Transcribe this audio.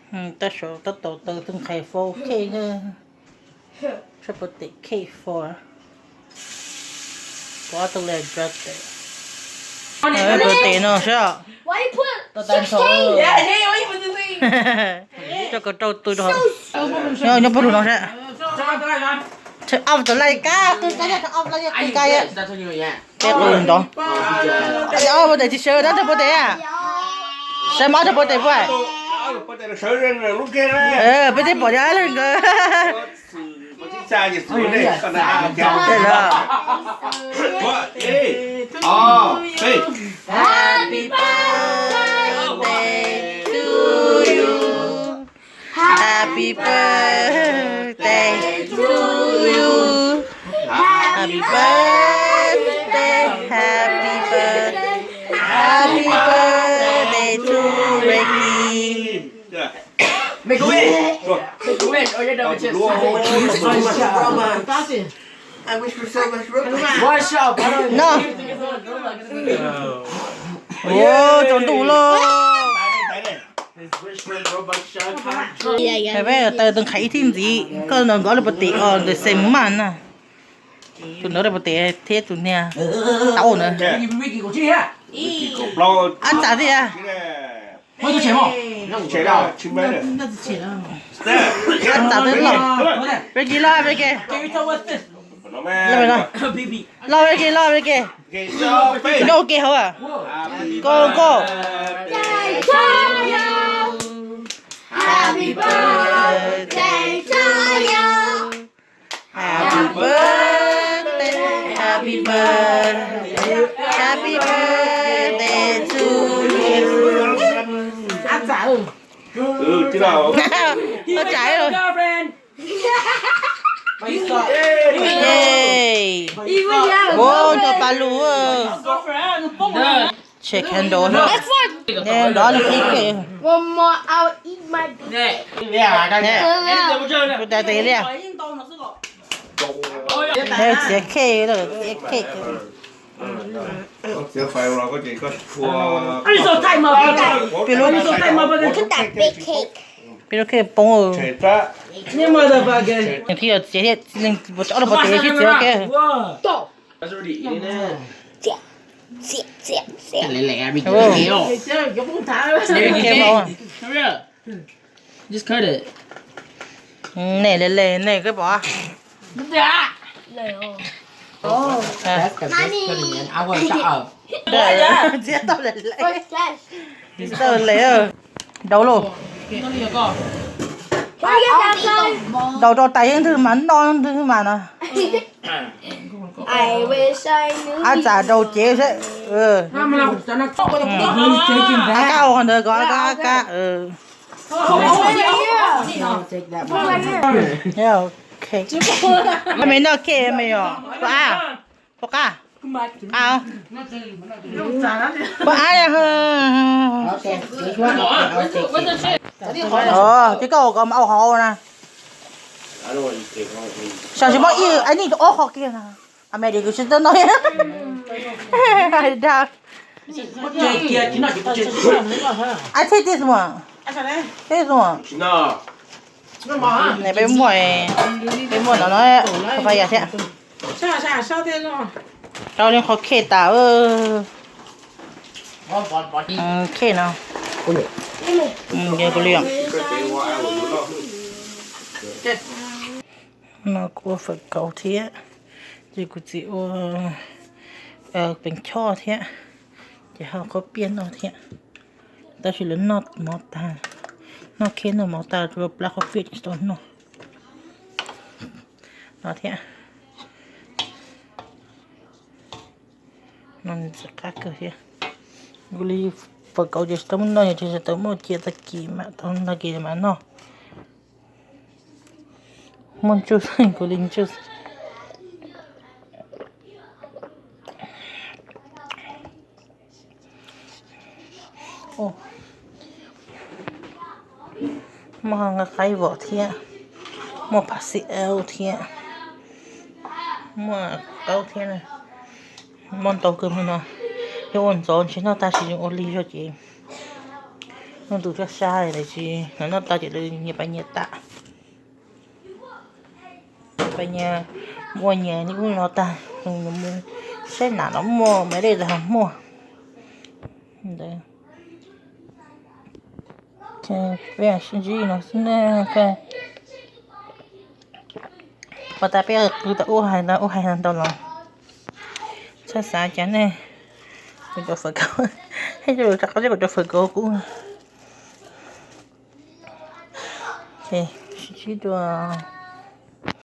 Tab sis tab tom taws tus nqhis for cake, txhob pov tes cake for, pov tus le brother, pov tes no seb. Tau tas ntho, rau kaum rau tus rau, nyob puag lug no seb. Turn off the light kab, qw kab, turn off light kab, qw kab. Peb qw ntov. Ob pov tes tsis sawv, tab rau pov tes. Sawv mas ob rau pov tes puas? Peb twb pom tias nkawd. Happy birthday to you. Happy birthday to you. Happy birthday, happy birthday, happy birthday to Ricky. Make a wish. Make a wish. Oh, yeah, no, it's just I wish for so much room. What's up, bro? No. Ua tsaus ntuj lawm. Peb taws tus nqhis ib thib ntxiv, koj ntaus nkawd ob lub pov tes os, the same month na. Tus ntawd lub pov tes thiab tus niag tau ntawd. Ab txam thiab. Ab txam twb loj. Ricky loj, Ricky. Loj, Ricky, loj, Ricky. Nyob ua ke hauv. Go, go. Happy birthday to you. Happy birthday, happy birthday, happy birthday to you. Ab txam, ua tsav. Ua cov pa lus. Check handle. Nov li ib ke. Kuv tas tes li. Txiav cake, txiav cake. Peb lub cake poob. Thiaj txiav thiab, ob lub pov tes thiaj txiav ua ke. Just cut it. Nej le le nej koj pom. Txiav tau le le. Txiav tau le le. Daus lauj. Daus rau tais yeej ntwg mas noj ntwg mas no. Ab txam rau cev seb. Ab kab ua qhov ntawd kom ab kab, ab kab. Me noj cake me yom. Pov qab. Pov qab. Pov qab. Ces koj ua kom mas au hauv na. Sam sis muab ib, I need to ob qho kiag na. America tsis tau no. I take this one. This one. Peb muaj, peb muaj no no, fai yas thiab. Rau li qhov cake tas. Cake no. Kuv li. No kuv ua fawm kauv thiab, ces kuv txiv ua pees choj thiab, ces ho qhob piaj noj thiab. Tab sis lawv noj mov tag, noj cake noj mov tag, tsuas plab qhob piaj ces tsis tau noj. No thiab. No ntxim qab kawg thiab. Kuv li fawm kauv ces tsis tau muaj noj, ces tsis tau muaj cia tag kis mas, tau tag kis mas noj. Muaj ntsuj, kuv li ntsuj. Muaj nqaij qaib vos thiab, muaj phav xi au thiab, muaj qaub thiab. Muaj ntau kawg no, yog ua ntxov ntshe noj tag sis ua lig zog ces Noj ntu sab sab li tsis noj tau ces nyias pais nyias tam. Pais nyias, ua nyias li ub no tag, mus saib nam no muaj, mam li tag muaj. Peb sib ntsib no xwb na. Pom tas peb qw tau ub hais ntau, ub hais ntau los txhob xav cas ne. Kuv cov fawm kauv, rau qhov kuv cov fawm kauv kuv sib ntsib dua.